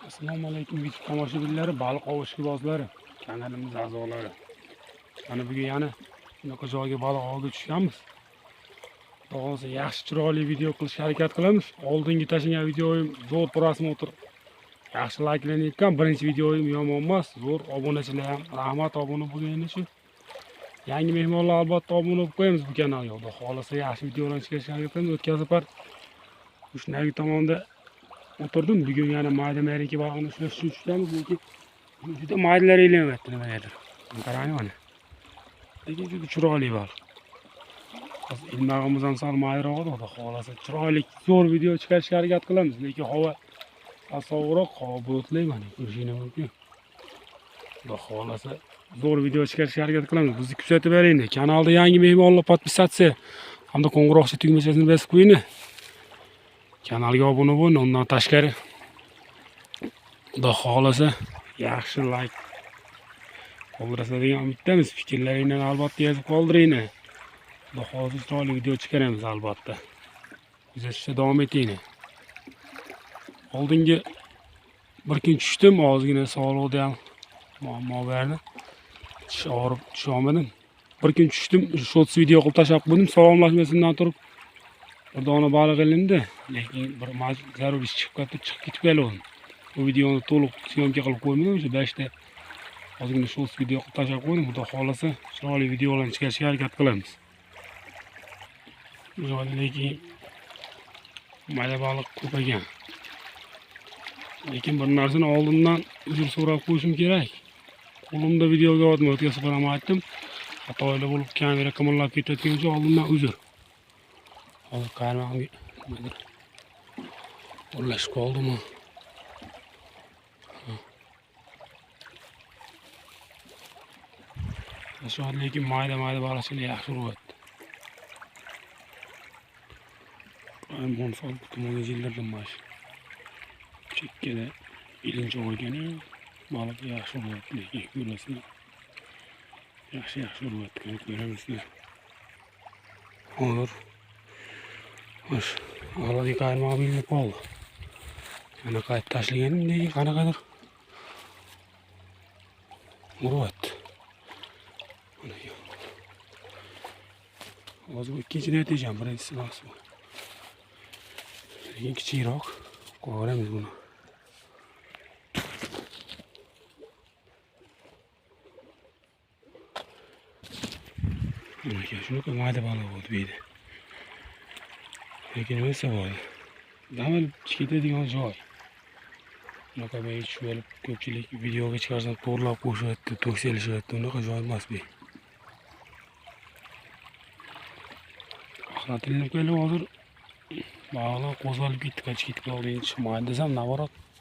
Assalomu alaykum YouTube tomoshabinlari, baliq ov ishqibozlari, kanalimiz a'zolari. Mana bugun yana shunaqa joyga baliq ovga tushganmiz. Xudo xohlasa yaxshi chiroyli video qilishga harakat qilamiz. Oldingi tashlagan videoyim zo'r prosmotr, yaxshi layklanayotgan birinchi videoyim yomon emas, zo'r obunachilar ham rahmat obuna bo'lganingiz uchun. Yangi mehmonlar albatta obuna bo'lib qo'yamiz bu kanalga. Xudo xohlasa yaxshi videolar chiqarishga harakat qilamiz. O'tgan safar shu tomonda o'tirdim. Bugun yana mayda mariki balig'ini ushlash uchun tushganmiz, lekin juda maydalar ilinmayapti nimagadir. Qarang mana. Lekin juda chiroyli baliq. Hozir ilmag'imiz ham sal mayroq edi, xudo xohlasa chiroyli zo'r video chiqarishga harakat qilamiz, lekin havo sal sovuqroq, havo bulutli, mana ko'rishingiz mumkin. Xudo xohlasa zo'r video chiqarishga harakat qilamiz. Bizni kuzatib beringlar. Kanalda yangi mehmonlar podpisatsiya hamda qo'ng'iroqcha tugmachasini bosib qo'ying. Kanalga obuna bo'ling. Undan tashqari xudo xohlasa yaxshi layk qoldirasizlar degan umiddamiz. Fikrlaringni albatta yozib qoldiringlar. Xudo xohlasa chiroyli video chiqaramiz albatta. Kuzatishda davom etinglar. Oldingi bir kun tushdim, ozgina sog'liqda ham muammo berdi. Tish og'rib tusha olmadim. Bir kun tushdim, shorts video qilib tashlab qo'ydim, salomlashmasimdan turib bir dona baliq ilindi, lekin bir zarur ish chiqib ketdi, chiqib ketib qoldim. Bu videoni to'liq syomka qilib qo'ymadim, o'sha 5 ta ozgina shorts video qilib tashlab qo'ydim. Xudo xohlasa chiroyli videolarni chiqarishga harakat qilamiz. Bu joyda lekin mayda baliq ko'p ekan. Lekin bir narsani oldindan uzr so'rab qo'yishim kerak. Qo'limda videoga otma, o'tgan safar ham aytdim. Xatolar bo'lib kamera qimirlab ketayotgani uchun oldindan uzr. Hozir qarmog'imga nimadir o'rlashib qoldimi? Shu lekin mayda-mayda baliqchilar yaxshi uryapti. Qaymon solib tomonga jildirdim mana shu. Chekkada ilinchoq ekan, baliq yaxshi uryapti, lekin ko'rasizlar. Yaxshi uryapti, ko'ramizlar. Hozir xo'sh, g'alati qaymog'i ilinib qoldi. Yana qaytib tashlaganim, lekin qanaqadir uryapti. Hozir bu ikkinchi natijam, birinchisi emas bu. Lekin kichikroq, qo'yamiz buni. Mana shunaqa mayda baliq bo'ldi bu yerda. Lekin nima desa bo'ladi? Dam olib ketadigan joy. Bunaqa bu tushib olib ko'pchilik videoga chiqarsam to'g'rilab qo'yishyapti, to'kselishyapti. Unaqa joy emas bu. Axlat ilinib kelib hozir baliqlar qo'zg'alib ketdi, qochib ketib qoldi. Chiqmaydi desam, naborot